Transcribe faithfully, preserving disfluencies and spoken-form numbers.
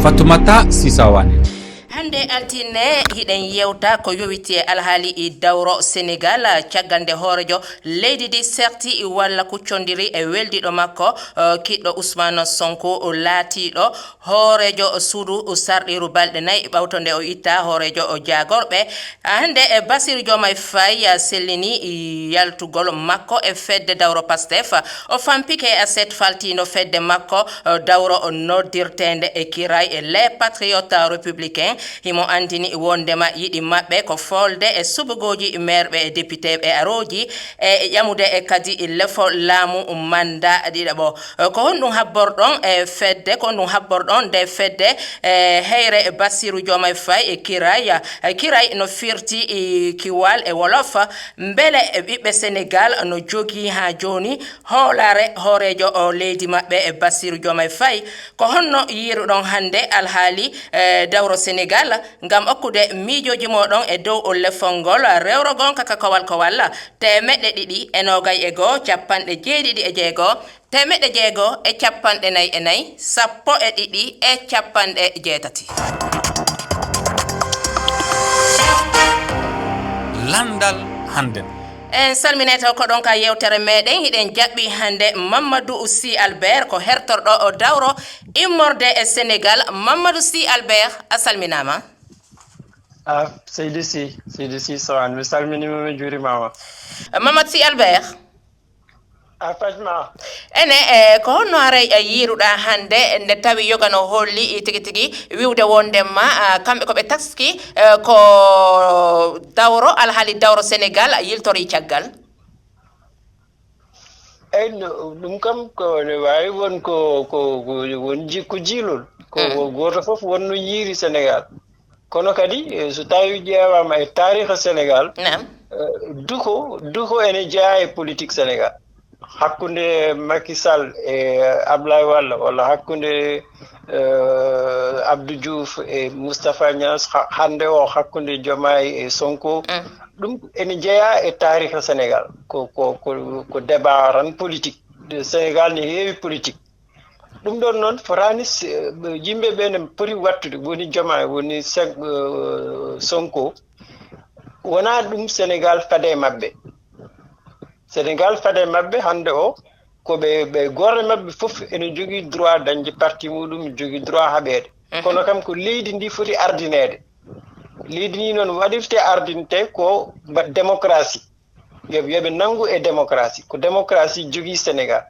Fatumata Sisawane. Hannde altine hiɗen yewta ko yowiti e alhaali dawro Senegal, caggal nde hoorejo leydi ndi serti walla kuccondiri e weldiiɗo makko, eh, kiɗɗo Ousmane Sonko, laatiiɗo hooreejo suudu sarɗiiru balɗe nayi ɓawto nde o itta hooreejo o jaagorɓe. Hannde, eh, Bassirou Diomaye Faye, eh, sellini yaltugol makko e fedde dawro Pastef. O fampike e aset faltiindo fedde makko, eh, dawro noddirteende e kiray e Les Patriotes Républicains. Himo anndini wonndema yiɗi maɓɓe ko foolde e subagooji meerɓe e depiteeɓe arooji e ƴamude e kadi lefol laamu mannda ɗiɗaɓo. Eh, ko honɗum habborɗon e fedde, ko honɗum habborɗon nde fedde, eh, heyre Bassirou Diomaye Faye e kiray, eh, kiray no firti, eh, kiwal e wolof, mbele ɓiɓɓe Senegal no jogii haa jooni hoolaare hooreejo o leydi maɓɓe e Bassirou Diomaye Faye? Ko honno yiiruɗon hannde alhaali, eh, dawro Senegal ngam okkude miijooji mooɗon e dow o lefol ngol rewro gonka ka kowal kowal teemeɗɗe ɗiɗi e noogay e goo, capanɗe jeeɗiɗi e jeego, teemeɗɗe jeego e capanɗe nayi e nayi, sappo e ɗiɗi e capanɗe jeetati. Landal hannden. En salminete ko ɗon ka yewtere meɗen. Hiɗen jaɓɓi hannde Mamadou Sy Albert, ko hertorɗo o dawro immorde e Senegal. Mamadou Sy Albert, a salminaama. Ah, Seydi Sy, Seydi Sy Sowan, mi salminiima, mi juurimaama. Mamadou Sy Albert. A fajma. Ene, eh, ko honno haray, eh, yiiruɗaa hannde nde tawi yoga no holli, eh, tigi tigi wiwde wondema, ah, kamɓe ko ɓe taski, eh, ko dawro, alhaali dawro Senegal yiltori caggal? Eyyi, no, ɗum kam ko ne waawi won ko, ko, ko won ji-, ko jiilol. Ko Mm. Gooto fof won no yiiri Senegal. Kono kadi, eh, so tawi ƴeewaama e taariha Senegal, Naam. eh, duko, duko ene jeyaa e politique Senegal. Hakkunde Macky Sall e Ablaye Wade, walla hakkunde, eh, Abdou Diouf e Moustapha Niasse, ha-, hannde o hakkunde Diomaye e Sonko. Mm. Ɗum ene jeyaa e taariha Senegal. Ko, ko, ko, ko débat tan politique. De Senegal ne heewi politique. Ɗum ɗon noon fotaani s-, eh, yimɓe ɓe ne poti wattude, woni Diomaye, woni Sen-, eh, Sonko. Wonaa ɗum Senegal fade e maɓɓe. Senegal fade e maɓɓe hannde o, ko ɓe, ɓe gooto e maɓɓe fof ene jogii droit dañde parti muɗum, jogii droit haɓeede. Mhm. Kono kam ko leydi ndi foti ardineede. Leydi ndi noon waɗirte ardinte ko ba-, démocratie. Yo, yo ɓe nanngu e démocratie. Ko démocratie jogii Senegal.